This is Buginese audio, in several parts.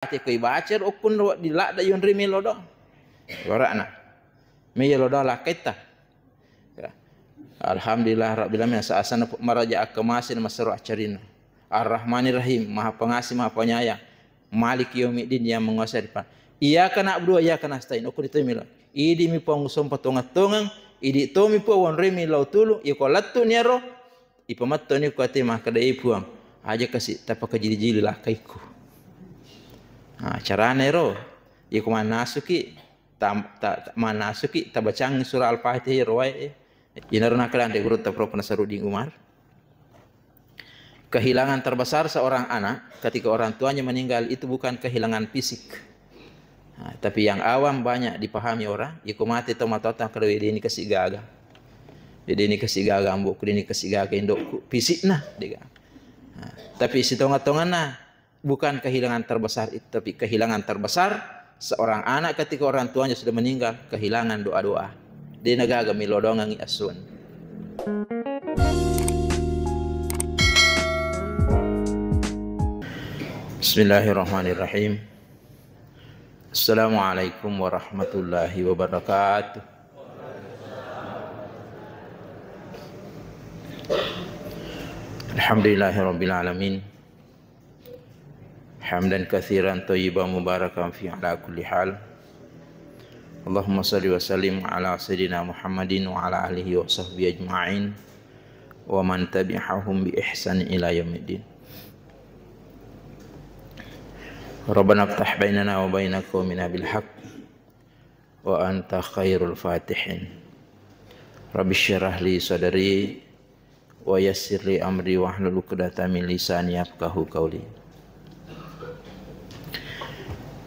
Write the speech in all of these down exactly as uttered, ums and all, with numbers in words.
Ate ko ibaca ro okkunro wedding ladde yonri melo do. Warana. Melo do lakkaitta. Ya. Alhamdulillah rabbil alamin, asa-asana maraja akkamase na masero accarina. Ar-Rahmanir Rahim, Maha Pengasih, Maha Penyayang. Maliki yaumiddin, yang menguasai depan. Iyyaka na'budu wa iyyaka nasta'in. Okko ditoi melo. Idi mi Puang usompa tongeng-tongeng, idi tomi Puang wanremi lao tulu, iko lettu niaro, ipamettoni ko ate makkeda, "E Puang, aja kasi tapakajili-jili lakkaikku." Nah, carana ero, iko mannasuki, tam-, ta-, ta-, mannasuki, tabacangi surah Al-Fatihah ero wae. Inaro nakkeda anre gurutta Prof Nasaruddin Umar. Kehilangan terbesar seorang anak ketika orang tuanya meninggal itu bukan kehilangan fisik. Nah, tapi yang awam banyak dipahami orang, iko mate to matoa tang kada wedeni kasi gaga. Wedeni kasi gaga amboku, deni kasi gaga indokku, fisikna dega. Nah, tapi sitonga-tongana bukan kehilangan terbesar itu, tapi kehilangan terbesar seorang anak ketika orang tuanya sudah meninggal, kehilangan doa-doa. De nagaga melo dongangi asun. Bismillahirrahmanirrahim. Assalamualaikum warahmatullahi wabarakatuh. Alhamdulillahirabbil alamin. Hamdan katsiran thayyiban mubarakan fi ala kulli hal. Allahumma shalli wa sallim ala sayyidina Muhammadin wa ala alihi wa sahbihi ajma'in wa man tabi'ahum bi ihsan ila yaumiddin. Rabbana iftah bainana wa baina qaumina bil haqq wa anta khairul fatihin. Rabbi syrah li sadri wa yassir li amri wahlul uqdatam min lisani yafqahu qawli.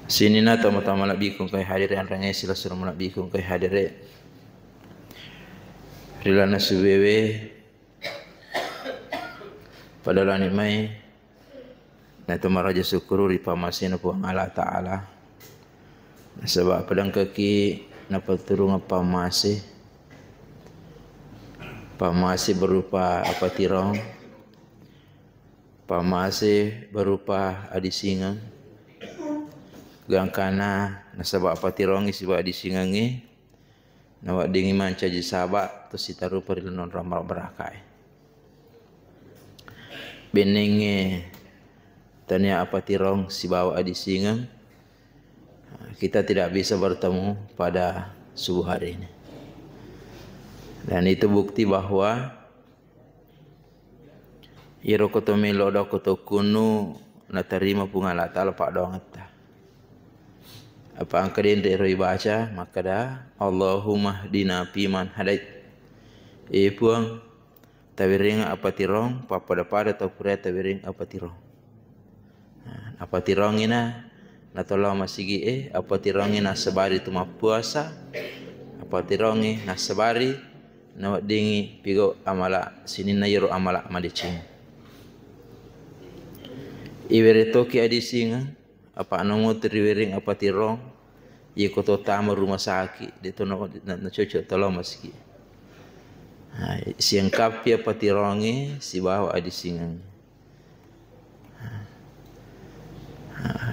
Sininna tomatoa malebbiku engkae hadere, anrengnge silessureng malebbiku engkae hadere. Ri lalenna subuewe pada lani mai Naitu maraja sukkuru ri pammasena Puang Allah Ta'ala. Nasaba pada engkaki napaturungeng pammase. Pammase berupa apatirong. Pammase berupa adisingeng. Gangkanna nasaba apatirongngi sibawa adisingengngi. Naweddingngi mancaji saba' to sitarupa ri lalenna onrong mabbarakae. Bennengnge tania apatirong sibawa adisingeng, kita tidak bisa bertemu pada subuh hari ini. Dan itu bukti bahwa Iyaro ko to melo do ko to kunnu natarima Puang Allah Ta'ala paddoangetta. Apa engka denre ro ibaca makkeda, "Allahumma hdina fiman hadait." E Puang, tawereng apatirong, pappada-pada tau pura tawereng apatirong. Nah, apatirongi na, natolao masigi'e, apatirongi nassabari tu mappuasa, apatirongi nassabari naweddingi pigau amala sininna yero amala madeceng. Iwere toki adisingeng, apa namutu riwereng apatirong, yeko to tama rumah sakit, de to na, na, nacocok tolao masigi. Nah, siengkapi apatirongi sibawa adisingeng.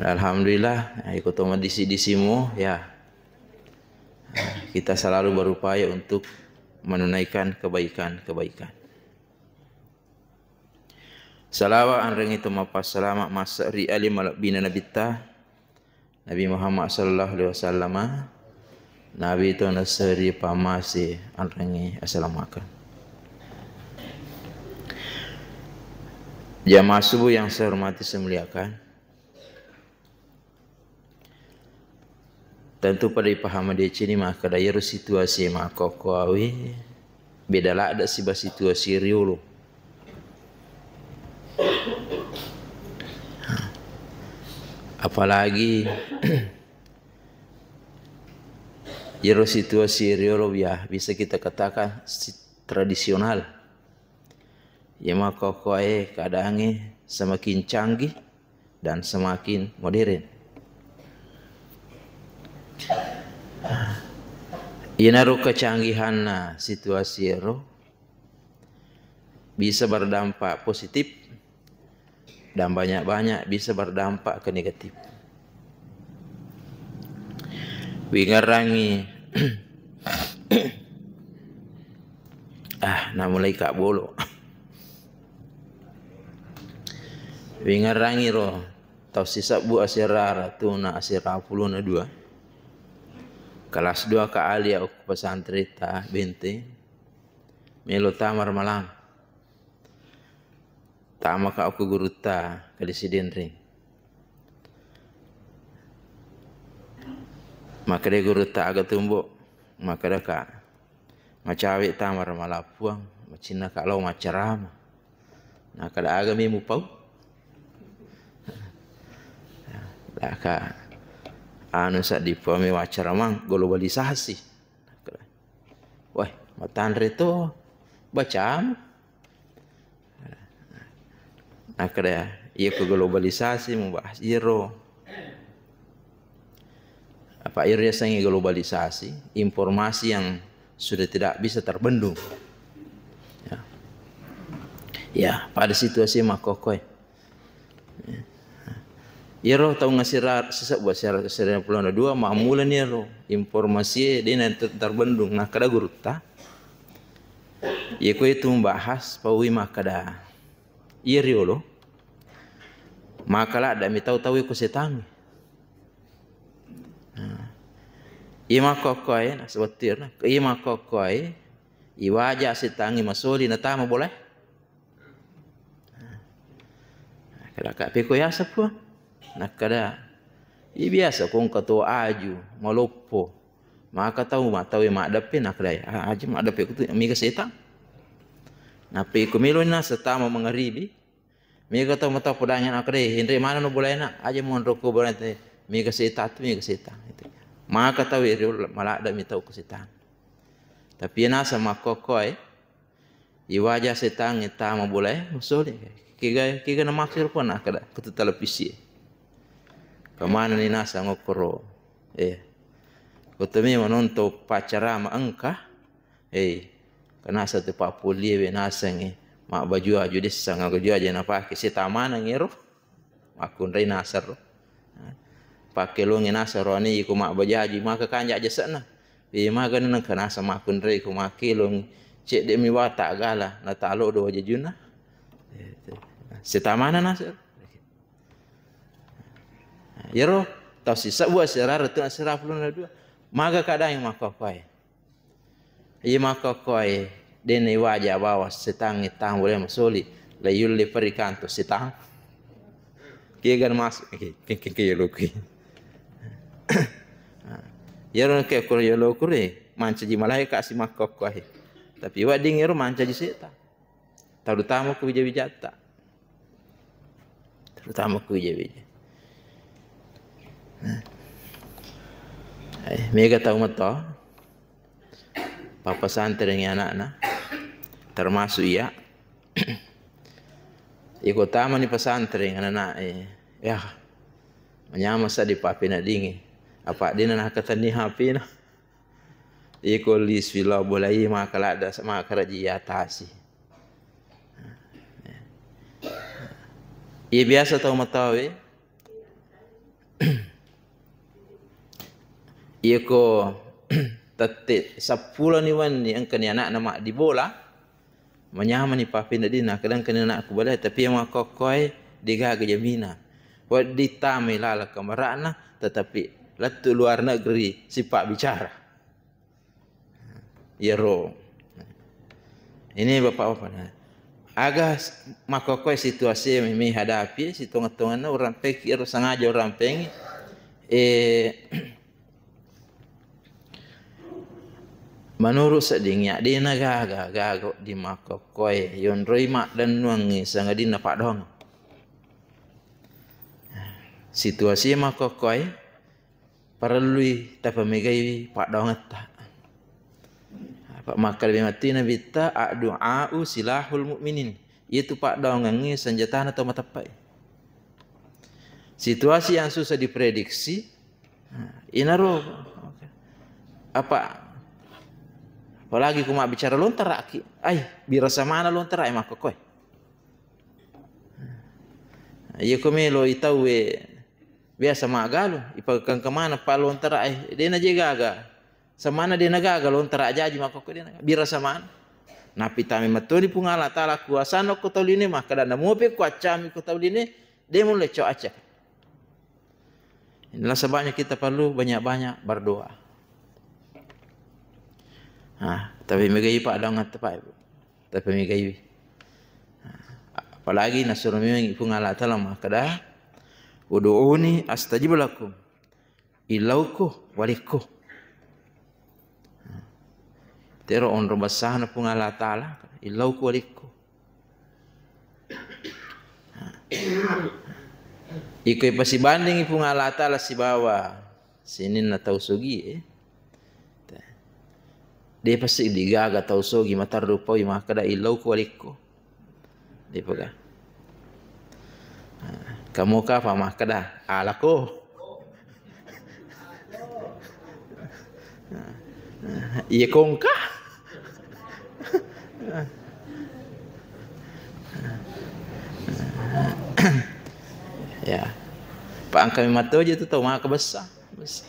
Alhamdulillah, iko to madisi-disimu, ya. Kita selalu berupaya untuk menunaikan kebaikan-kebaikan. Salawa anrengngi to mappassalama massa ri ale malebbina Nabitta, Nabi Muhammad sallallahu alaihi wasallama, Nabi to nasseri pammase anrengngi asalamakeng. Jamaah subuh yang saya hormati, saya muliakan. Tentu pada ipahama deceni makkeda iyaro situasi makkokkoawi beda ladde siba situasi riolo. Apalagi iyaro situasi riolo ya bisa kita katakan si-, tradisional. Iya makkokkoe keadaangnge semakin canggih dan semakin modern. Iyanaro kecanggihanna situasi ero bisa berdampak positif dan banyak-banyak bisa berdampak ke negatif. Wingerangi ah namulai ka bolo. Wingerangi ro tau sisebbu asirara tuna asira pulona dua. Kelas dua ka alia okko pesantren ta Benteng. Melo tama ramalang. Tama ka okko gurutta Kali Sidenreng. Makkeda gurutta, aga tumbo? Makkeda ka, macawe tama ramalang Puang, macinna ka lao maccarama. Nakkeda, aga mi mupau? Laka anu saddi Puang mi waccaramang globalisasi. Wah, matanre to bacamu. Nakkeda, iya ko globalisasi membahas iro. Apa iro yasengnge globalisasi, informasi yang sudah tidak bisa terbendung. Ya. Ya, pada situasi makkokkoe. Iyaro taung asira sisebbu asira, asira pulona dua, mammulani iyaro informasi e de na ter-, terbendung. Nakkeda gurutta, iya ko itu membahas paui makkeda iya riolo, maka ladda mi tau-tau ko setang. Nah, iya makkokkoe, nasaba tirna, iya makkokkoe, iwaja setangi masoli natama bolae. Nakkeda, "Ka peko yaseng, Puang?" Nakkeda, "Iya biasa ko engka to aju, maloppo. Maka tau ma-, tau maddeppe." Nakkeda, "Ah, aju maddeppe kutu, mega setang." Nappa iko melo naseng tama mangaribi, mega tau matau podangi nakkeda, "Eh, henre maneng no bolaena, aja monro ko bolae te, mega setang tu, mega setang." Maka tau ero maladde mi tau ko setang. Tapi iya naseng makkokkoe, iwaja setangnge tama bolae, masoli. Kega, kega namaksud ro, Puang? Nakkeda, kutu televisi e. Kemanani naseng okkoro. Eh. Kotomi manontong paccarama engka. Eh. Kanasa tu pappulie we nasengnge. Mabbaju-aju dessang, baju aja napake. Setamaneng ero. Makkunrai naseng ro. Pakkelongi naseng ro, ane iko mabbajaju, maka kanja jasekna. Iya, maka nengka naseng makkunrai ko makkelongi. Cedde mi wata gala, natalo do wajajuna. Setamana naseng ro. Iyaro tau sisebbu asirara tu asira pulona dua. Maga kadang makkokkoe. Iya makkokkoe, dena iwaja bawa setangnge tang bolae masoli, la yulle perikanto setang. Kega masuk, ke, ke, ke, ke, yolo kui. Iyaro ke ko yolo kure, mancaji malaeka si makkokkoe. Tapi wedding ero mancaji setang. Terutama ko wija-wijatta. Terutama ko wija-wija. Nah. Eh, mega tau mato. Pappasantrengi anakna, termasuk iya. Iko tamani pasantreng anak-anak e, ya, manyameng sa di pappeneddingi. Apa dena nakatenni H P-na. Iko lisu lao bolai maka ladda, maka raji atasi. Iya biasa tau matawe. Iyako tette seppulo ni wenni engkani anakna maddibola, manyamani pappeneddinna, kadang engkani anakku bolae, tapi iya makkokkoe degaga jamina. Wedding tamai laleng kamara'na, tetapi lettu luar negeri sipabbicara. Iyaro. Ini bapak-bapak, nah. Aga s-, makkokkoe situasi mi, mi hadapi, sitongeng-tongenna urampeki ero sengaja urampengi. Eh, menurut sedding ya, dena gaga, gaga di makkokkoe, yonroi maddennuangngi sangadinna paddoang. Situasi makkokkoe, parellui tapamegaiwi paddoangetta. Apa makkeda matti Nabitta, "Addu'a'u silahul mu'minin." Iyatu paddoangengnge senjatana tau mateppe'e. Situasi yang susah diprediksi, nah, inaro apa, apalagi ku mabbicara lontaraki, ai, birasa mana lontarai makkokkoe. Iya ko melo i tauwe Biasa maggalu, ipakengka maneng pa lontara e, de' naje gaga. Samana de' nagaga lontara jaji makkokko de' nagaga. Bira samana. Napitami mattoni Puang Allah Taala kuasana ko tau lino, makkeda namopi kuaccami ko tau lino, de' mulle co acca. Inilah sebabnya kita perlu banyak-banyak berdoa. Nah, tapi megai Pak dong, Pak Ibu. Tapi megai. Nah, apalagi nasuro memang Puang Allah Taala makkeda, "Ud'uni astajib lakum." Illauko, walikko. Tero onro bassana Puang Allah Taala, illauko, walikko. Iko ipasibandingi Puang Allah Taala sibawa sininna tau sogi e. De' pasti digaga tau sogi matarru paui makkeda illauko, walikko. De'pa ga. Kamu ka fa makkeda, alako. Iya kongka. Ya. Pa engka memang toje tu tau maka bessa. Bessa.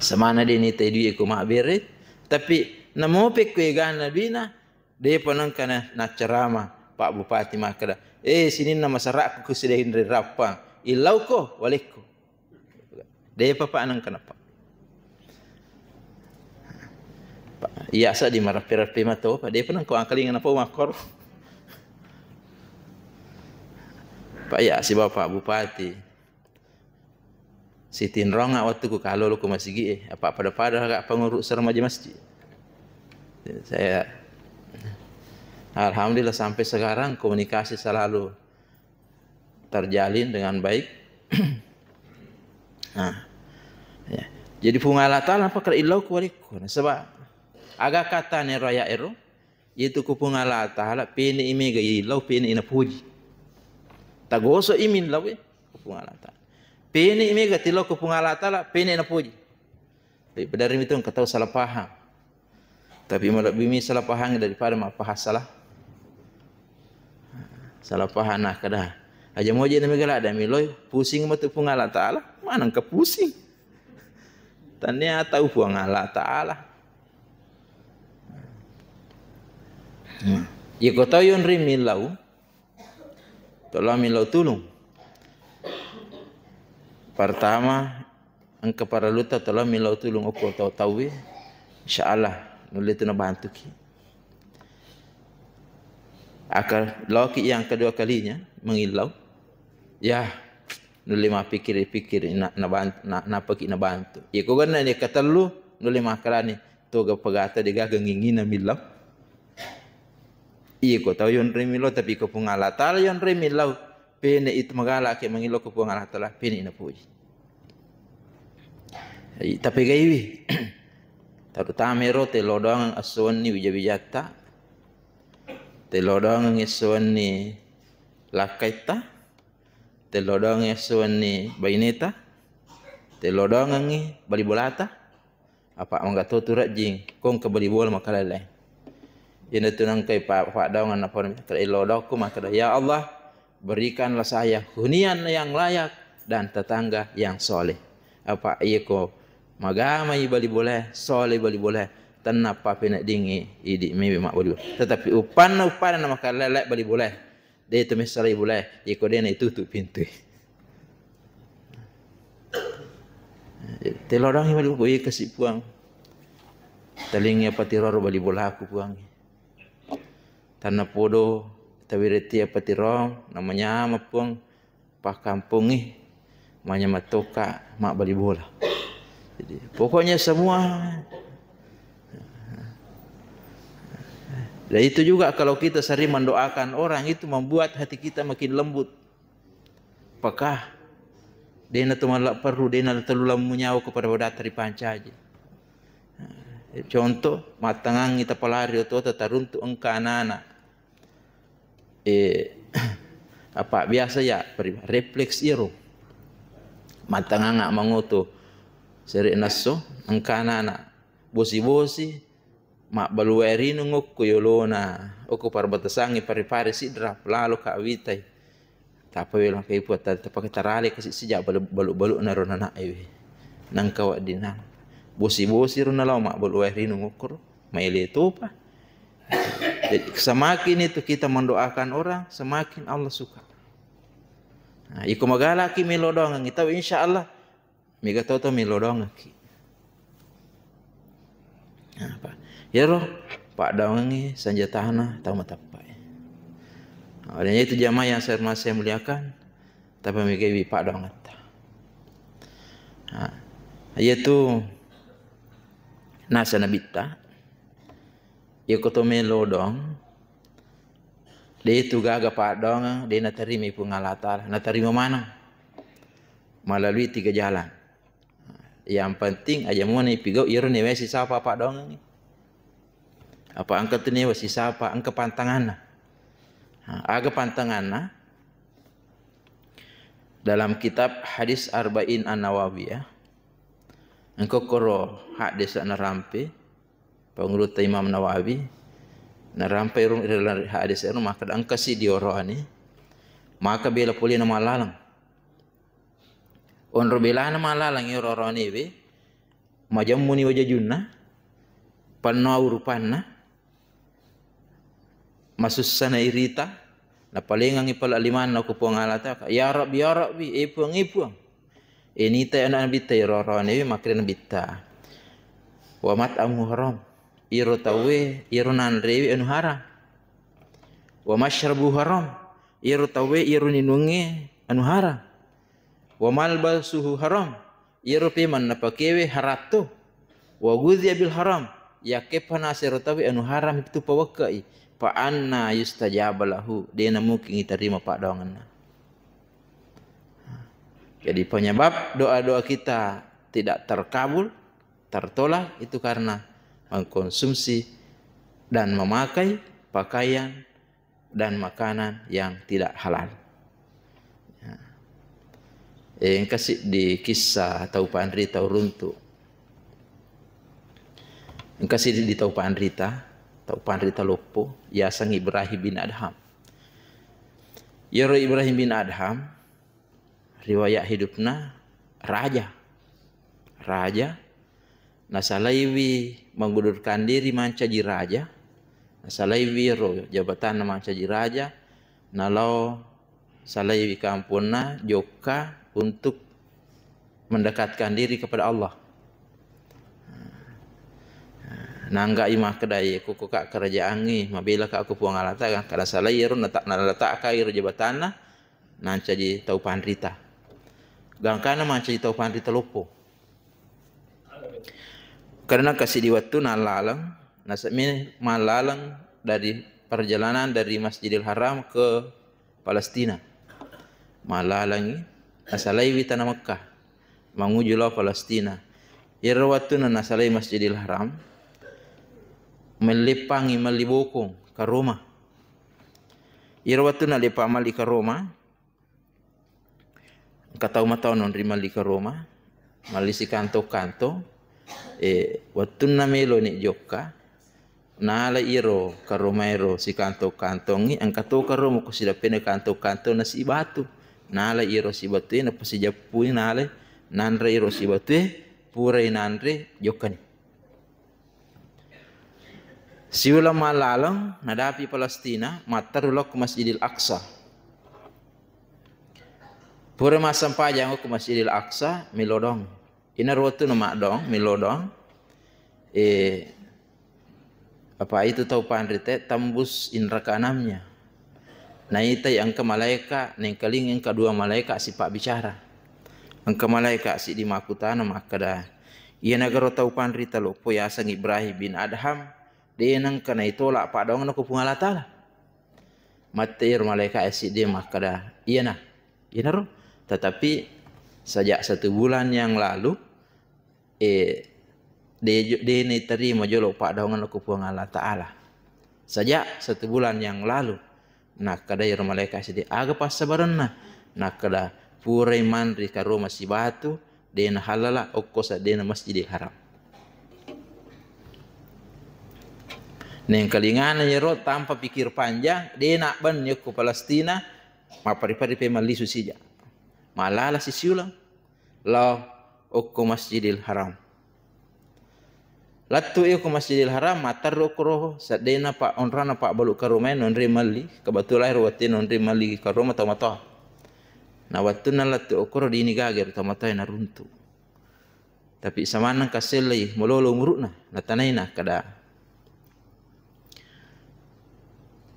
Samana de' nitai dui ko mabbere, tapi namope ko egana duina, de'pa nengka na, naccarama Pak Bupati makkeda, "Eh, sininna masarakku kusidai inre rappang, illauko, walikko." De'pa pa nengka napa. Iya sa di marappe-rappe mato, pa de'pa nengka angkalinga napa makkoro. Pak ya, sibawa Pak Bupati. Sitinrong wettu ku kalolo ku masigi e, apa pada-pada ga pengurus remaja masjid. Saya alhamdulillah sampai sekarang komunikasi selalu terjalin dengan baik. Nah, ya. Jadi Puang Allah Taala apa kira illau ku walikku. Nah, sebab aga kata nero ayat ero, Iyatu ko Puang Allah Taala, pene i mega illau, pene i napoji. Tagoso i millau e ko Puang Allah Taala. Pene i mega tillau ko Puang Allah Taala, pene i napoji. Tapi pada ri mitu engka tau salah paham. Tapi malebbi mi salah paham daripada mappahang salah. Salah paham nah kada. Aja moje na mega ladda millau, pusing matu Puang Allah Taala, mana engka pusing. Tania tau Puang Allah Taala. Hmm. Iko tau yonri millau, tolong millau tulung. Pertama, engka parellu ta tolong millau tulung okko tau tauwe. Insya Allah, nulle tu nabantuki. Aka loki yang kedua kalinya mengillau, ya, nulle mappikiri-pikiri na, naban-, na, napaki nabantu. Iko ganna ni katellu, nulle makkalani. Toga pegata degaga ngingina millau. Iko tau yonre millau, tapi ko Puang Allah Taala yonre millau, pene itu magala ke mangillau ko Puang Allah Taala, pene napoji. Tapi gaiwi. Terutama ero tello doang esso wenni wija-wijatta. Tello doang esso wenni lakkaitta. Tello doang esso wenni baineta. Tello doangengngi bali bolata. Apa mangga to tu rajing, ko engka bali bola makalele. Ina tu nangkai pa, pa daungan apa kada elo dokku makkada, "Ya Allah, berikanlah saya hunian yang layak dan tetangga yang soleh." Apa iya ko magamai bali bola, soleh bali bola, tenna pa peneddingi idi mebe mak bali bola. Tetapi upanna, upanna na makalele bali bola. De to messalai bola, iko de na itutu pintu. Telodongi bali bola, kasi Puang. Talingi apa tiroro bali bolaku Puang. Tanna podo tawireti apa tirong, namanya ma Puang, pakkampongi manya matoka mabbali bola. Jadi, pokoknya semua. Dan itu juga kalau kita sering mendoakan orang, itu membuat hati kita makin lembut. Pekah. Dena tu malla perlu, dena terlalu lama nyawa kepada pada teri pancaji. Contoh, mattangangi tapalari oto tataruntu engka anak-anak. Eh, apa biasa ya, pri-, refleks iyaro. Mattanganga mangoto sere nasso, engka anak-anak bosi-bosi, mabbalu wae rinung okko yolona, okko parbatasangnge Pare-Pare Sidrap, lalo ka witai. Tappa welo ke Puang, ta-, tappa tarale kasi sija balu-, balu-balu na ro nana ewe. Nangka waddinang. Bosi-bosi ro nalao mabbalu wae rinung okkoro. Maele topa. Jadi, semakin itu kita mendoakan orang, semakin Allah suka. Nah, iko magalaki melo doangengngi tau, insya Allah mega toto melo doangekki. Apa? Yero paddoangengngi sanjatana tau mateppae. Nah, oleh itu jamaah yang saya, saya muliakan, tapi megai paddoangetta. Nah, yaitu nasa nabitta, yako to melo doang, de tu gaga paddoangeng, de naterima Puang Allah Ta'ala, naterima maneng melalui tiga jalan. Yang penting aja mone pigau iro newe sisapa paddoangengngi. Apa engka tu newe sisapa, engka pantanganna. Nah, aga pantanganna? Dalam kitab Hadis Arba'in An-Nawawiyah, engka koro hadis narampe Pangulutta Imam Nawawi, narampe ru-, ri laleng hadis ero, maka engka si dioroane, maka bela polena mallaleng. Onro belana mallaleng ero oroanewe, majammuni wajajunna, panno rupanna, masussana irita, napalengangngi pale limanna ko Puang Allah Ta'ala, "Ya Rabbi, ya Rabbi, e Puang, e Puang." E nita ana nabitta ero oroanewe, makkeda nabitta, "Wa mat'amuhu haram." Iro tauwe, iro nanrewe anu haram. "Wa masyrabuhu haram." Iro tauwe, iro ninungnge anu haram. "Wa malbasuhu haram." Iyaro pemeng napakewe haratto. "Wa ghudhiya bil haram." Yakkeppa nasero tauwe anu haram itu pawekkai. "Fa anna yustajabu lahu." De namukingi tarima paddoangenna. Jadi penyebab doa-doa kita tidak terkabul, tertolak itu karena mengkonsumsi dan memakai pakaian dan makanan yang tidak halal. Ya. Eh, engka siddi kisah tau panrita uruntu. Engka siddi tau panrita, tau panrita loppo, yaseng Ibrahim bin Adham. Iyaro Ibrahim bin Adham, riwayat hidupna raja. Raja, nasalaiwi mengundurkan diri mancaji raja, nasalaiwi ro jabatanna mancaji raja, nalao salaiwi kamponna jokka untuk mendekatkan diri kepada Allah. Nanggai makkeda, "Ye, ko, ko ka kerajaangngi, mabela ka ko Puang Allah Ta'ala, kada salai ero nata-, naletakkai ro jabatanna, nancaji tau panrita." Gangkana mancaji tau panrita loppo. Karena kasi di wettu nallaleng, nasemi mallaleng dari perjalanan dari Masjidil Haram ke Palestina. Mallalengi, nasalaiwi tana Mekkah, manguju lao Palestina. Iyaro wettunna nasalai Masjidil Haram, melleppangi melli bokong ka Roma. Iyaro wettunna leppa melli ka Roma, engka tau matau nonri melli ka Roma, melli sikantong-kantong, eh, wettunna meloni jokka, nalai iro karomaero sikantong-kantongngi, engka to karoma ko sidappena kantong-kantong na sibatu. Nalai iro sibatue, napasijappui, nalai nanre iro sibatue, purai nanre, jokkani. Siuleng mallaleng, nadapi Palestina, matteru lao ko Masjidil Aqsa. Pura massempajang ko Masjidil Aqsa, milodong. Inaro wettunna maddong, milodong. Eh, apa itu tau panrita tembus indra keenamnya. Naitai engka malaeka, nengkalinga engka dua malaeka sipabbicara. Engka malaeka siddi makkutana makkeda, "Iyanagaro tau panrita loppo yaseng Ibrahim bin Adham, de nengka naitolak paddoangenna ko Puang Allah Ta'ala?" Mette iyaro malaeka siddi makkeda, "Iyana, iyanaro. Tetapi sejak satu bulan yang lalu, eh, de-, de naiterima jolo paddoangenna ko Puang Allah Ta'ala. Sejak satu bulan yang lalu." Nakkeda iyaro malaeka siddi, "Aga passabarenna?" Nakkeda, "Purai manre karoma sibatu, de nahallala, okko seddena Masjidil Haram." Nengkalingana iyaro tanpa pikir panjang, de nabbanni okko Palestina, Mappari-pari pe mallisu sija. Malala sisiulang lao okko Masjidil Haram. Lettu iyoko Masjidil Haram, matterru okkoro seddena pa onrona pabbalu karomai nonri melli, kebetulan ero wettu nonri melli karoma tau matoa. Na wettunna lettu okkoro dini gaga ero tau matoa naruntu. Tapi samanna engka sellei malolo umuru'na, natanai nakkeda,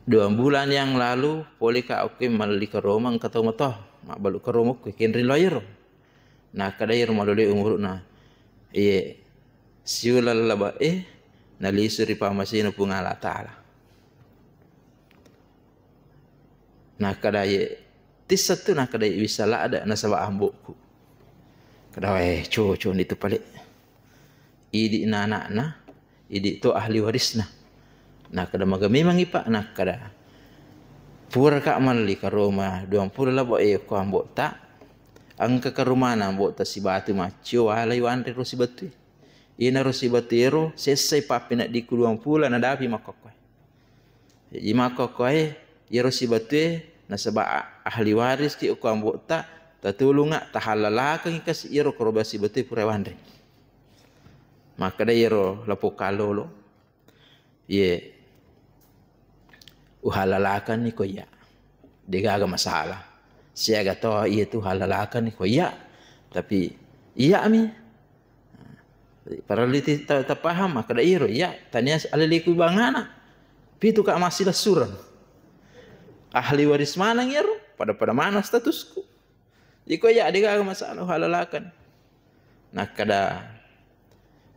dua bulan yang lalu pole ka okko melli karoma engka tau matoa, mabbalu karoma okko kenri lo ero. Nakkeda ero malolo umuru'na, iye, siuleng laba e nalisu ri pamasena Puang Allah Ta'ala. Nakkeda iye, tisseng tu nakkeda iye wissa ladde nasaba ambo'ku. Kada wae coco ni tu pale. Idi na anakna, idi to ahli warisna. Nakkeda maga memang ipa nakkeda. Pura ka melli karoma duampulo laba e ko ambo'ta. Engka karomana ambo'ta sibatu maccio walai wanre ro sibatue. Ina ro sibatu ero sessai pappeneddikku duampulo nadapi makkokkoe. Jaji makkokkoe iyaro sibatue nasaba a-, ahli wariski okko ambo'ta, tatulunga, tahallalakengi kasi iyaro koroba sibatue pura wanre. Makkeda iyaro lapong kallolo, iye, uhalalakenni ko iya. Degaga masalah. Siaga to iya tu halalakenni ko iya. Tapi iya mi. Parellu ti ta-, tapaham, makkeda iro, iya, tania aleleku bangana. Pitu ka massilessureng. Ahli waris maneng iyaro, pada-pada maneng statusku. Iko iya, degaga masalah halalaken. Nakkeda,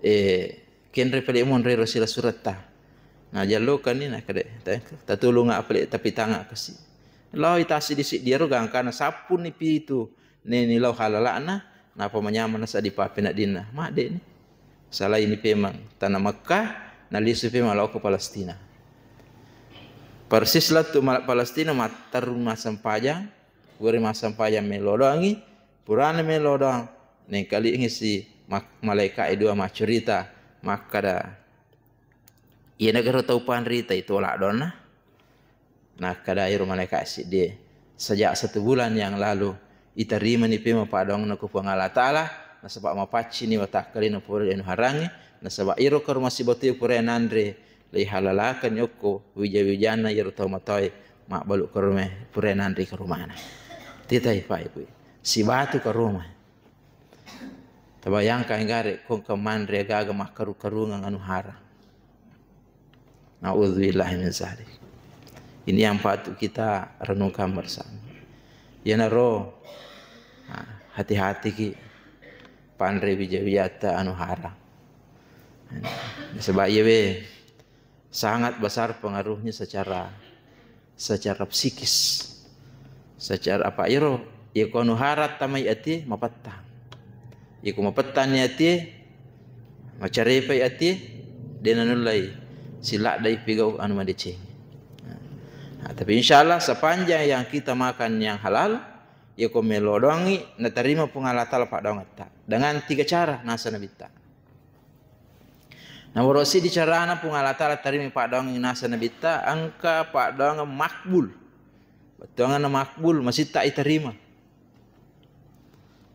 eh, kenre pale monro ero silessuretta. Najallokanni nakkeda, ta-, tatulunga pale tapitanga kasi. Lao itasi di siddi ero gangkana sappunni pitu. Neni lao halala'na, napa manyameng nasa di pappeneddinna. Madde'ni. Salaini pemeng tana Mekkah, nalisu pemeng lao ko Palestina. Persis lettu mala-, Palestina matterru massempajang, pura massempajang melo doangi, purana melo doang, nengkalingi si mak-, malaika e dua maccurita, makkeda, iye nagaro tau panrita itu ladonna. Nakkeda iro malaika siddie, sejak satu bulan yang lalu itarimani pemeng paddoangenna ku Puang Allah Ta'ala, nasaba mapaccini watakkalena pura anuharangngi, nasaba iro karoma sibatue pura nanre, leihalalakenni okko wija-wijanna iyaro tau matoae mabbalu karoma pura nanre karomana. Titai Pak Ibu, sibatu karoma. Tabayangkan gare ko engka manre gaga makkaru-karungeng anuharang. Naudzubillah min zalik. Ini yang patut kita renungkan bersama. Iyanaro, nah, hati-hati ki panre wija-wijatta anuharang. Sebab iyawe sangat besar pengaruhnya secara, secara psikis. Secara apa iro, iko anuharang tamai atie mapettang. Iko mapettanni atie, macarepai atie, de nanullai siladdai pigau anu madeceng. Nah, tapi insya Allah sepanjang yang kita makan yang halal, iko melo doangi natarima Puang Allah Ta'ala paddoangetta dengan tiga cara nasa nabitta. Nomoro siddi carana Puang Allah Ta'ala tarima paddoangeng nasa nabitta, engka paddoangeng makbul. Bettuanganna makbul, masitta itarima.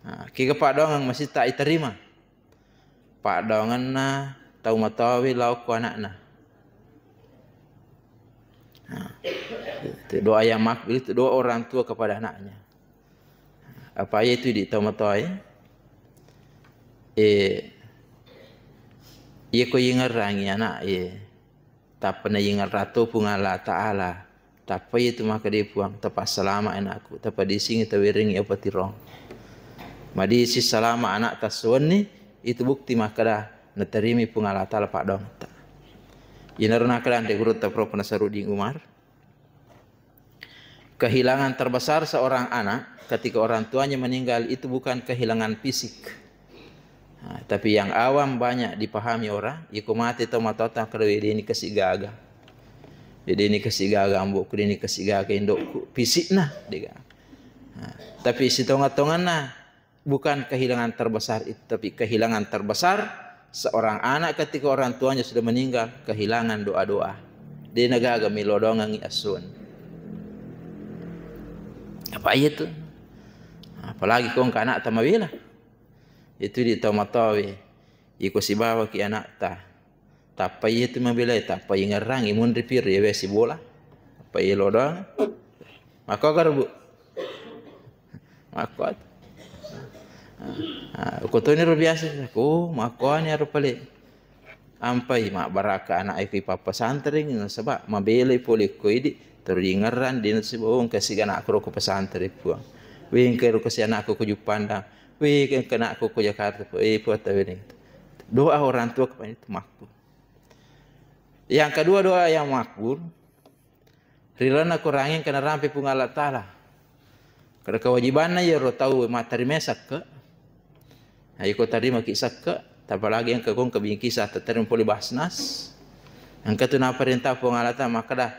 Nah, kega paddoangeng masitta itarima? Paddoangenna tau matoawe lao ko anakna. Nah, itu doa yang makbul itu doa orang tua kepada anaknya. Apa iya tu di tau matoae? Eh, iya ko ingerrangi anak, eh, tappa na ingerrang to Puang Allah Ta'ala. Tappa iya tu makkeda Puang, tapassalama anakku, tapadisingi, tawerengi apa tirong. Madisi salama anak tassuwenni, itu bukti makkeda natarimi Puang Allah Ta'ala paddoangetta. Iyanaro nakkeda anre gurutta Prof Nasaruddin Umar. Kehilangan terbesar seorang anak ketika orang tuanya meninggal itu bukan kehilangan fisik. Nah, tapi yang awam banyak dipahami orang, iko mate tau matoatta kada wedeni kasi gaga. Wedeni kasi gaga ambo'ku, deni kasi gaga indo'ku, fisikna dega. Nah, tapi sitonga-tonganna bukan kehilangan terbesar itu, tapi kehilangan terbesar seorang anak ketika orang tuanya sudah meninggal, kehilangan doa-doa. De nagaga melo doangengngi assuwenni. Apa iya tu? Apalagi ko engka anakta mabela. Itu di tau matoawe. Iko sibawaki anakta. Tappa iya tu mabela, tappa ingerrangi munri piro ya wesi bola. Apa iya lodong? Maka karo, Bu. Makkuat. Ah, ko toni ro biasa, ko makkuani aro pale. Ampai mabbaraka anak e ki pappasantreng, nasaba mabelai pole ko idi, terus ingerrang, dena sibawa engka siga anakku ro ko pesantren, Puang. Weh, engka ro kasi anakku ko Juppandang. Weh, engka anakku ko Jakarta, Puang. Eh, Puang, tawening. Doa orang tua kepada itu makku. Yang kedua, doa yang makbul, ri lalenna Korangeng engka narampe Puang Allah Ta'ala. Kada kewajibanna iyaro tau mattarima sakke. Nah, iko tarimaki sakke, apalagi engka kong kebingkisa tatarima pole Basnas. Engka tu naparenta Puang Allah Ta'ala makkeda,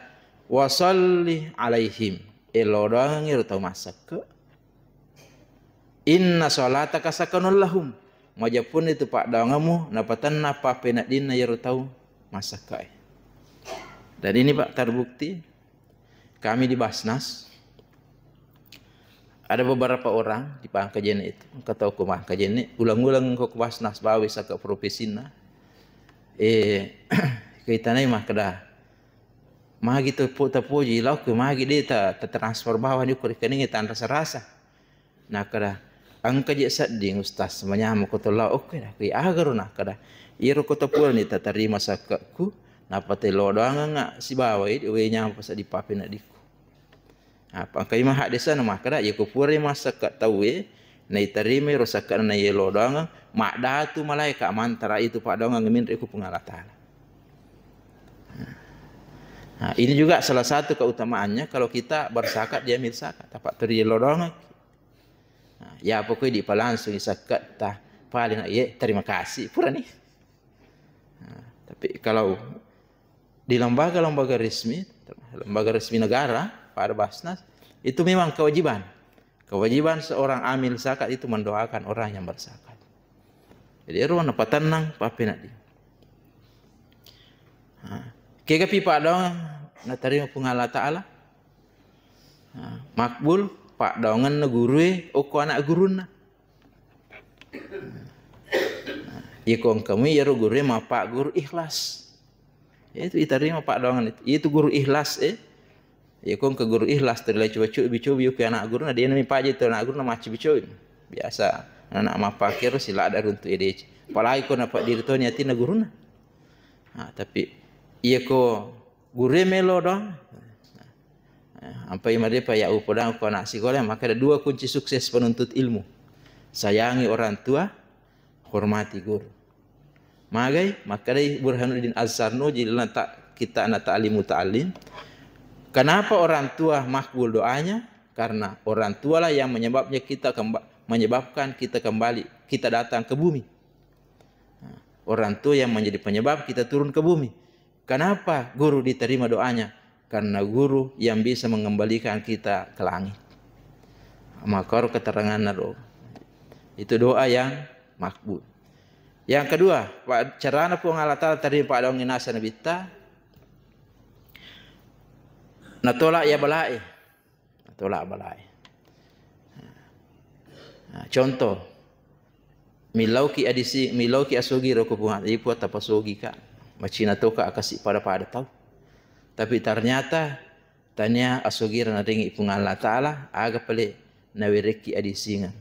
"Wasalli alaihim." Elo doangengngi ro tau massakke. "Inna sholataka sakanul lahum." Majeppunni tu paddoangemmu napatenna pappeneddinna iyaro tau massakkae. Dan ini, Pak, terbukti. Kami di Basnas, ada beberapa orang di Pangkajene itu, engka tau ko Pangkajene, ulang-ulang ko Basnas bawa saka profesinna. Eh, kaitanai makkeda, magi tu po-, tapoji, lao ke magi de ta-, tatransfer bawani ko rekening e, tanrasa-rasa. Nakkeda, "Engka je sedding, Ustaz, manyameng ko to lao." Oke, nakkeda, "Aga ro?" Nakkeda, "Iyaro ko to purani tatarima sakke'ku, nappa te lo doangengnga sibawa idi, we nyameng pa sedding pappeneddikku." Apa engka ima haddesana makkeda, "Iya ko purai massakke tauwe, naitarimai ro sakke'na na iya lo doangeng, maddatu malaeka mantara itu paddoangeng minre ku Puang Allah Ta'ala." Nah, ini juga salah satu keutamaannya kalau kita berzakat, diambil zakat, tappa teri lo doangeng. Nah, ya pokoknya dipalangsungi sakke'ta, paling, "Ye, terima kasih," purani. Nah, tapi kalau di lembaga-lembaga resmi, lembaga resmi negara, pada Basnas, itu memang kewajiban. Kewajiban seorang amil zakat itu mendoakan orang yang berzakat. Jadi, ero napatennang pappenedding. Nah, kegapi paddoangeng natarima Puang Allah Ta'ala? Nah, makbul paddoangenna gurue okko anak gurunna. Nah, iko engka mui iyaro gurue mappagguru ikhlas. Itu itarima paddoangenna itu. Itu guru ikhlas e. Iko engka guru ikhlas, teri lai coba-cobi-cobi iko anak gurunna, dena mi paja itu anak gurunna maccobi-cobi. Biasa anak mappakero siladda runtu edeci. Apalagi ko napaddiri toni atinna gurunna. Nah, tapi iya ko gurue melo doang. Nah, ampai madepa ya upodang ko anak sikola, maka ada dua kunci sukses penuntut ilmu. Sayangi orang tua, hormati guru. Magai, makkedai Burhanuddin Azhar Nuji dalam ta-, kitabna Ta'lim Muta'allim, kenapa orang tua makbul doanya? Karena orang tualah yang menyebabnya kita kemba-, menyebabkan kita kembali, kita datang ke bumi. Nah, orang tua yang menjadi penyebab kita turun ke bumi. Kenapa guru diterima doanya? Karena guru yang bisa mengembalikan kita ke langit. Maka ro keteranganna ro. Itu doa yang makbul. Yang kedua, pa-, carana Puang Allah Ta'ala terima paddoangeng naseng Nabitta, natolak ya balae. Natolak balae. Nah, contoh, milauki adisi, milauki asogi ro ko Puang, iya Puang tapasogika. Macina toka akasi pada-pada tau. Tapi ternyata tania asogira naringi Puang Allah Ta'ala, aga pale nawerekki adisingeng.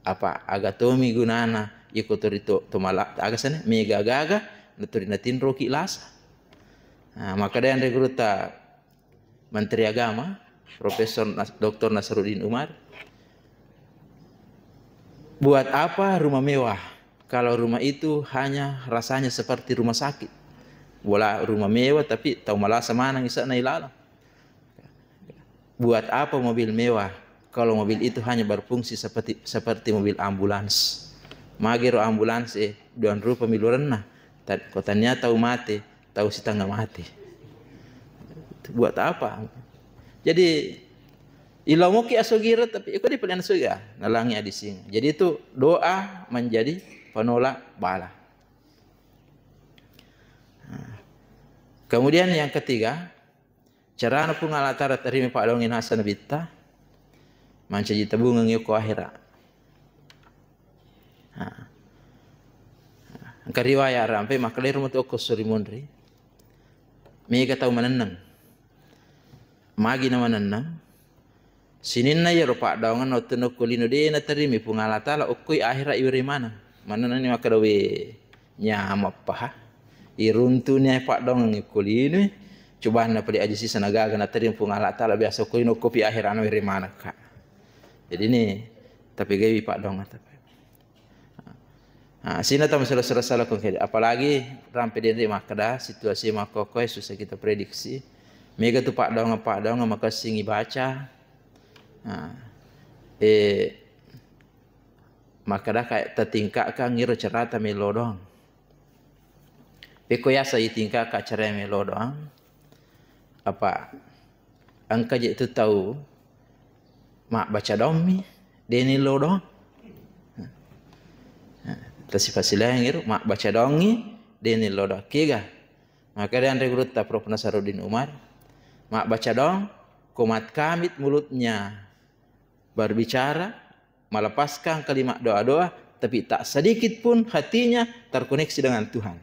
Apa aga tomi gunana iko tori to, to mala-, aga sana, mega gaga, natori natinroki lasa. Nah, maka dayang gurutta Menteri Agama, Profesor Nas-, Doktor Nasaruddin Umar, buat apa rumah mewah kalau rumah itu hanya rasanya seperti rumah sakit? Bola rumah mewah tapi tau malasa maneng isa'na ilalang. Buat apa mobil mewah kalau mobil itu hanya berfungsi seperti, seperti mobil ambulans? Magero ambulans e, duang rupa milurenna. Ta-, ko tania tau mate, tau sitengah mate. Buat apa? Jadi, ilamoki asogira, tapi iko di pilihan surga, nalangi adising. Jadi itu doa menjadi penolak bala. Nah. Kemudian yang ketiga, carana Puang Allah Ta'ala terima paddoangeng naseng Nabitta, Mancaji tabungeng yokko akhera. Ha. Engka riwaya rampe makkedai ro matu okko suri monri. Mega tau manenneng. Magi na manenneng. Sininna yero paddaungan wettunna okko lino de naterimi Puang Allah Taala okkoi akhera iwere maneng. Manenneng ni makkeda we nyamappaha. Iruntuni ai paddaungan okko lino. Cobanna pale aja sisa nagaga naterima Puang Allah Taala biasa okko lino okkopi akhera na were maneng ka. Jadi ini tapi gawi paddaungan tapi. Ah, sina tama sala-sala ko kede. Apalagi rampe denre makkeda situasi makkokkoe susah kita prediksi. Mega tu paddaungan-paddaungan makessing ibaca. Ah, eh, makkeda kayak tetingkatkan ngiro cerata melo doang. Pekko yasa itingkatkan cerata melo doang. Apa engka je tu tau mabbaca dommi, deni lo doang. Tasi pasilaeng iro mabbaca dongi, deni lo doang. Kega? Maka dia anre gurutta Prof Nasaruddin Umar, mabbaca dong, komat kamit mulutnya berbicara, melepaskan kalimat doa-doa, tapi tak sedikit pun hatinya terkoneksi dengan Tuhan.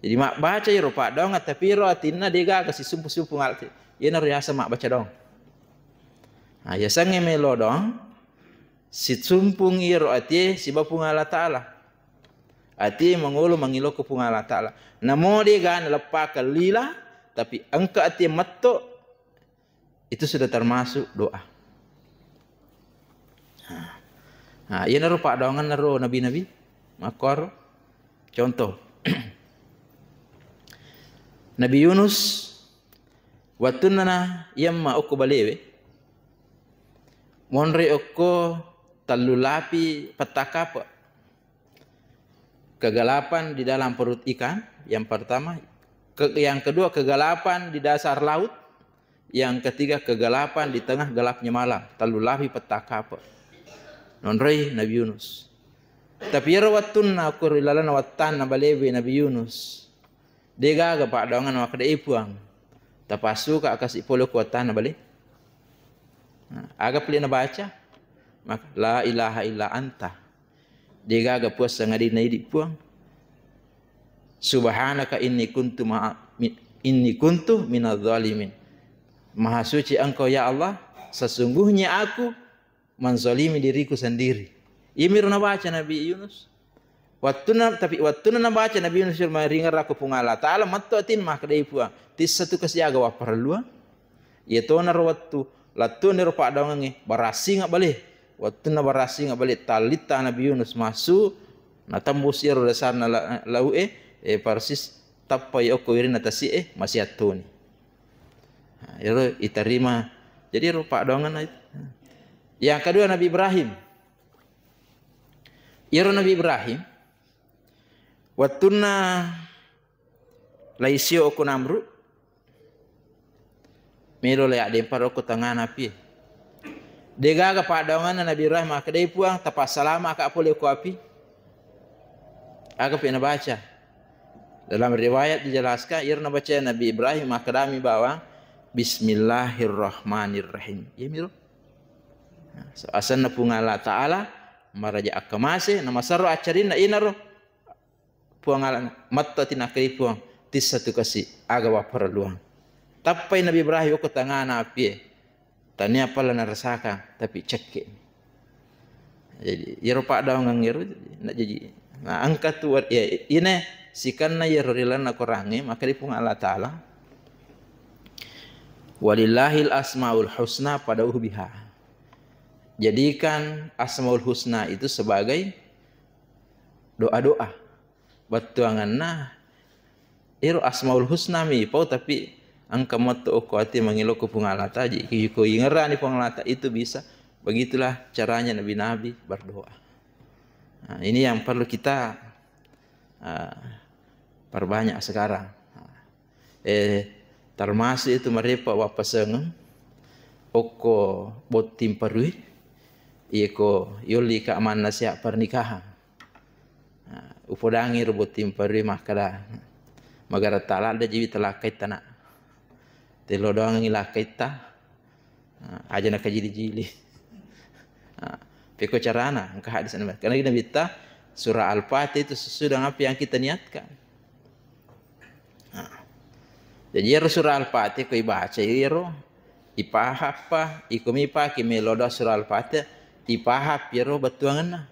Jadi mabbaca iro paddaungan tapi iro atinna degaga sisumpu-sumpu ngalti. Iyana riasa mabbaca dong. Nah, yasengnge melo dong, sisumpung iro atie siba Puang Allah Taala. Atie mangolo mangiloko Puang Allah Taala. Namo dega naleppakan lila, tapi engka atie metto, itu sudah termasuk doa. Nah, nah, iyanaro paddoangenna ro nabi-nabi makkuaro. Contoh, Nabi Yunus wettunna na yemma okko balewe, monre okko tellu lapi petta kape. Kegelapan di dalam perut ikan, yang pertama. Ke-, yang kedua, kegelapan di dasar laut. Yang ketiga, kegelapan di tengah gelapnya malam. Tellu lapi petta kape. Nonroi Nabi Yunus. Tapi iyaro wettunna okko ri lalenna wattanna balewe Nabi Yunus, degaga paddoangenna makkeda, "E Puang, tapassuka kasi pole ko wattanna bale." Nah, aga pale nabaca? Maka, "La ilaha illa anta." Degaga puang sangadinna idi Puang. "Subhanaka inni kuntu ma-, mi-, inni kuntu minadz dzalimin." Maha suci Engkau ya Allah, sesungguhnya aku menzalimi diriku sendiri. Iyamiro nabaca Nabi Yunus. Wettunna, tapi wettunna nabaca Nabi Yunus ri ngerrakko Puang Allah Taala, metto atinna makkedai Puang, "Tissatu kasi aga wapparelluang." Iyatonaro wettu lettu'ni ro paddoangengnge, barassinga bale. Wettunna barassinga bale, tallitta Nabi Yunus massu, natembus iyaro dasarna la-, lau'e, eh, persis tappai okko wirinna tasi'e, masiattoni. Nah, iyaro iterima. Jadi iyaro paddoangenna itu. Yang kedua Nabi Ibrahim. Iyaro Nabi Ibrahim, wettunna laisio okko Namrud, melo le addempar okko tengngana api. Degaga paddoangenna Nabi Ibrahim makkedai Puang, "Tapassalama ka pole okko api." Aga pi nabaca? Dalam riwayat dijelaskan, iyaro nabaca Nabi Ibrahim makkedami bawang, "Bismillahirrahmanirrahim." Iyamiro. Nah, so, asenna Puang Allah Taala maraja akkamase, namasero accarinna inaro. Puang Allah, metto tinakkai Puang, tissatu kasi aga wapparelluang. Tappai Nabi Ibrahim okko tengngana apie. Tania pala narasakang, tapi cekke. Jadi, iyaro paddoangeng iyaro, na jadi, na engka tu war-, ya, ine sikenna iyaro ri lalenna Korangnge, makkedai Puang Allah Taala, "Walillahil asmaul husna fad'uhu biha." Jadikan Asmaul Husna itu sebagai doa-doa. Bettuangenna, ero Asmaul Husna mi pau, tapi engka metto okko ati mangiloko Puang Allah Taala, jadi ko ingerrani Puang Allah Taala, itu bisa. Begitulah caranya nabi-nabi berdoa. Nah, ini yang perlu kita, ah, perbanyak sekarang. Nah, eh, termasuk itu marepa wappasengeng okko botting parui, iyako yolli ka manna siap pernikahan. Nah, upodangi ro botting parui makkeda, "Magara taladde jiwi talakkaitta, Nak. Tello doangengngi lakkaitta. Nah, aja nakajili-jili." Pekko carana, engka hadis Nabi. Karena Nabitta, surah Al-Fatihah itu sesudah apa yang kita niatkan. Nah. Jadi, iyaro surah Al-Fatihah ko ibaca iyaro, ipahappa, iko mipake melo doa surah Al-Fatihah, ipahap iyaro bettuangenna.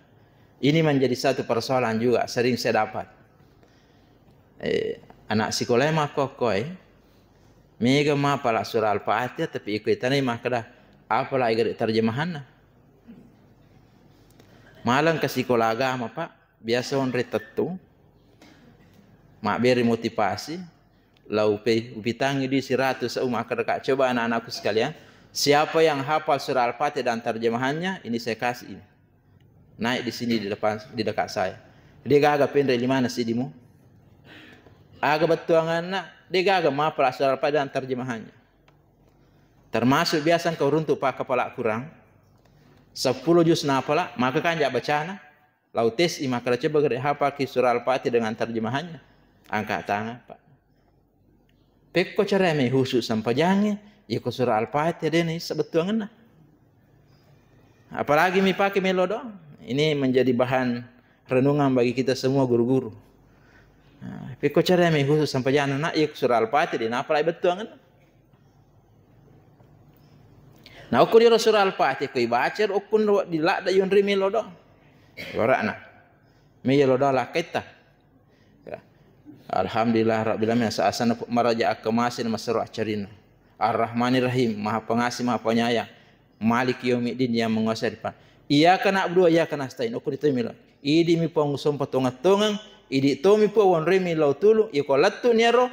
Ini menjadi satu persoalan juga, sering saya dapat. Eh, anak sekolah makkokkoe, mega mapala surah Al-Fatihah, tapi iko itanai makkeda, apala igere terjemahanna. Maleng ke sekolah agama, Pak, biasa onre tettu, mabberi motivasi, lau pe-, upitangi di seratus, makkeda, "Coba anak-anakku sekalian, siapa yang hafal surah Al-Fatihah dan terjemahannya, ini saya kasih ini." Naik di sini di depan, di dekat saya. De gaga penre limana sidimu. Aga bettuanganna, de gaga mapala surah Al-Fatihah dan terjemahannya. Termasuk biasa engka uruntu pakkapala Quran, seppulo juz napala, maka kanja bacana, lau tes i makkeda coba gere hafalki surah Al-Fatihah dengan terjemahannya. Angkat tangan, Pak. Pekko cara mai husu sempajangnge, iko surah Al-Fatihah de naisseng bettuangenna. Apalagi mipake melo doang. Ini menjadi bahan renungan bagi kita semua guru-guru. Nah, pekko cara mai husu sempajangnge, nak, iko surah Al-Fatihah de napalai bettuangenna. Nah, okko diro surah Al-Fatihah ko ibaca ro, okko ro di ladda yonri melo doang. Warana. Melo doang lakkaitta. Ya. Alhamdulillah rabbil alamin, asa-asana maraja akkamase na masero accarina. Ar-Rahmanir Rahim, Maha Pengasih, Maha Penyayang. Maliki yaumiddin, yang menguasai depan. Iyyaka na'budu wa iyyaka nasta'in. Okko ditemmi lo. Idi mi Puang usompa tongeng-tongeng, idi tomi Puang wonroi mi lao tulu, iko lettu niaro,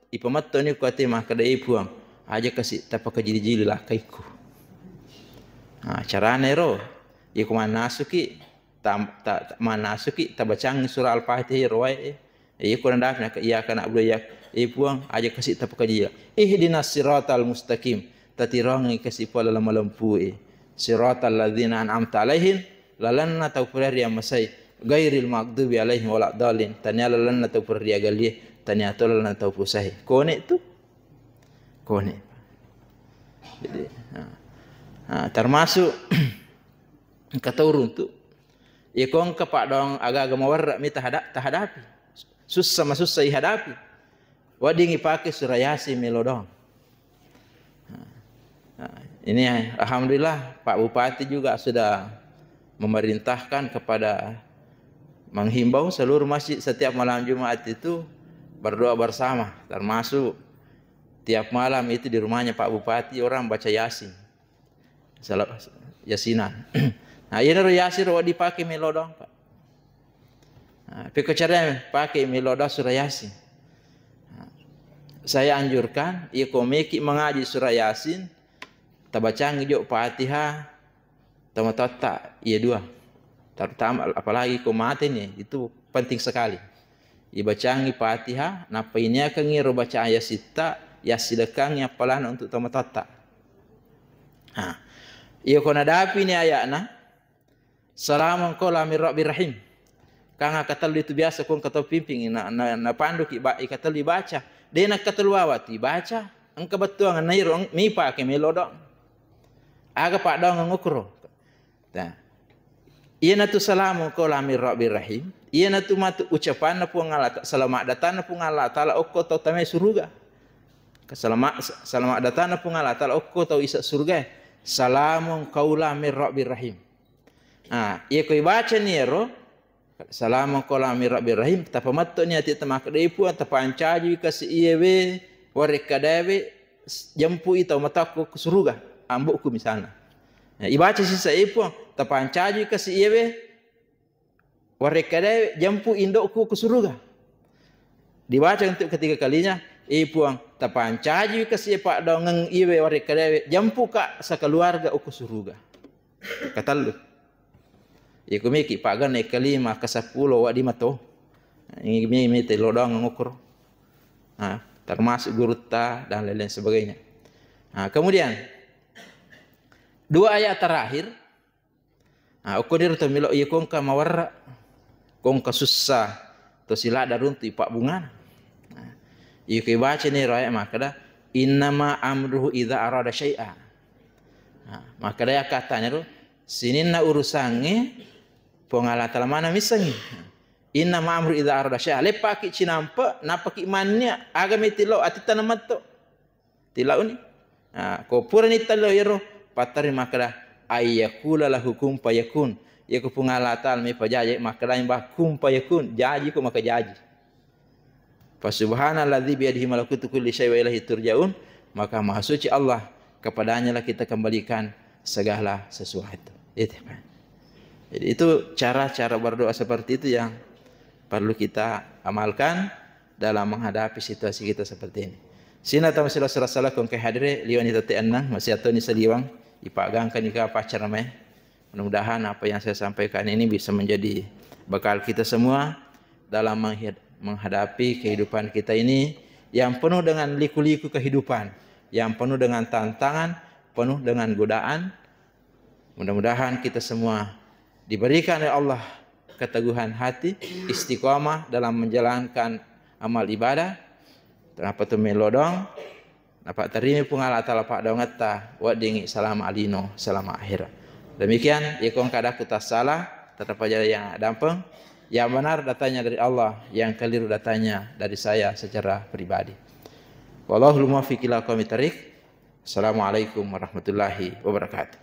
ipamettoni ko ate makkeda, "E Puang, aja kasi tapakajili-jili lakkaikku." Nah, carana ero, iko mannasuki, tam-, ta-, ta-, mannasuki, tabacangi surah Al-Fatihah ero wae. Iya, ko nadapi nak, "Iyyaka na'budu wa iyyaka, eh, Puang, aja kasi tapakajila. Ihdinas siratal mustaqim." Tatirongi kasi pole lama lempu e. Siratal ladzina an'amta alaihim, lalenna tau pura ri amasai. Ghairil maghdubi alaihim waladdallin. Tania lalenna tau pura ri agalie, tania to lalenna tau pusai. Kone tu. Kone. Jadi, nah. Nah, termasuk engka tau runtu. Iya ko engka paddoang aga-aga mawarra mi tahada-, tahadapi. Sussa masussa ihadapi. Wedding ipake surah Yasin melo doang. Nah, ini alhamdulillah Pak Bupati juga sudah memerintahkan kepada menghimbau seluruh masjid setiap malam Jumat itu berdoa bersama, termasuk tiap malam itu di rumahnya Pak Bupati orang baca Yasin. Sala-, yasinan. Nah, iyanaro Yasin ro wedding pake melo doang, Pak. Nah, pekko carana pake melo doang surah Yasin. Nah, saya anjurkan, iya ko meki mengaji surah Yasin, tabacangi jo Fatihah, tomatoatta iya dua. Terutama apalagi ko mate nih, itu penting sekali. Ibacangi Fatihah, nappa iniakengngi ro bacaan Yasitta, yassidekkangngi appalana untuk tomatoatta. Nah, iya ko nadapi ni aya'na, "Salamun qaulam mir rabbir rahim." Kang katellu itu biasa ko engka tau pimping na, na, napanduki ba-, ikatellu ibaca. De nakkatellu awa tu ibaca, engka bettuangenna iro eng-, mipake melo doang. Aga paddoangeng okoro. Nah. Iyanatu salamun qaulam mir rabbir rahim. Iyanatu matu ucapanna Puang Allah Ta-, selamat datangna Puang Allah Taala okko tau tamai suruga. Salama-, selamat datangna Puang Allah Taala okko tau isa suruga. Salamun qaulam mir rabbir rahim. Ah, iya ko ibacani ero, salamun qaulam mir rabbir rahim, tapametto'ni ati tamakkeda, "E Puang, tapancaji kasi iyewe warekkadawe jempui tau matakku ke suruga, ambokku misalna." Nah, ibaca sisa, "E Puang, tapancaji kasi iyewe warekkadawe jempui indokku ke suruga." Dibaca untuk ketiga kalinya, "E Puang, tapancaji kasi paddoangeng iyewe warekkadawe jempuka sekeluarga okko suruga." Katellu. Iya ko meki pagana, yang kelima, kesepuluh, wedding mato. Ini mi, mi telo doang ngukur. Nah, termasuk gurutta dan lain-lain sebagainya. Nah, kemudian dua ayat terakhir. Nah, okko diro to melo iya ko engka mawarra, ko engka sussa, to siladda runtu ipabbungana. Nah, iya ko ibacani ro ayat makkeda, "Innama amruhu idza arada syai'a." Nah, makkeda akkattana ro, Sininna urusangnge Puang Allah Ta'ala maneng missengngi. Inna ma'amru idza arada syai'a. Leppaki cinampe, napaki mannia, aga meti lo atitta nametto. Tilauni. Nah, ko purani tello iyaro, pattari makkeda, ayyakula lahu kun fayakun. Iyako Puang Allah Ta'ala mepajaji makkeda, bah kun fayakun, jaji ko maka jaji. Fa subhanalladzi biyadihi malakutu kulli syai wa ilaihi turja'un, maka maha suci Allah, kepadanya lah kita kembalikan segala sesuatu. Itu, Pak. Jadi itu cara-cara berdoa seperti itu yang perlu kita amalkan dalam menghadapi situasi kita seperti ini. Sina tama sila sala sala kong ke hadire liwani tete ennang, masih atau ni saliwang, ipagangkan ika pacar namanya. Mudah-mudahan apa yang saya sampaikan ini bisa menjadi bekal kita semua dalam menghid-, menghadapi kehidupan kita ini yang penuh dengan liku-liku kehidupan, yang penuh dengan tantangan, penuh dengan godaan. Mudah-mudahan kita semua diberikan oleh Allah keteguhan hati, istiqomah dalam menjalankan amal ibadah. Kenapa tu melodong? Napatterima Puang Allah Ta'ala paddoangetta, weddingngi salama alino, salama akhirat. Demikian, iko engka adakku tassala, tetap aja yang dampeng. Yang benar datangnya dari Allah, yang keliru datangnya dari saya secara pribadi. Wallahul muwaffiq ila aqwamit thariq. Assalamualaikum warahmatullahi wabarakatuh.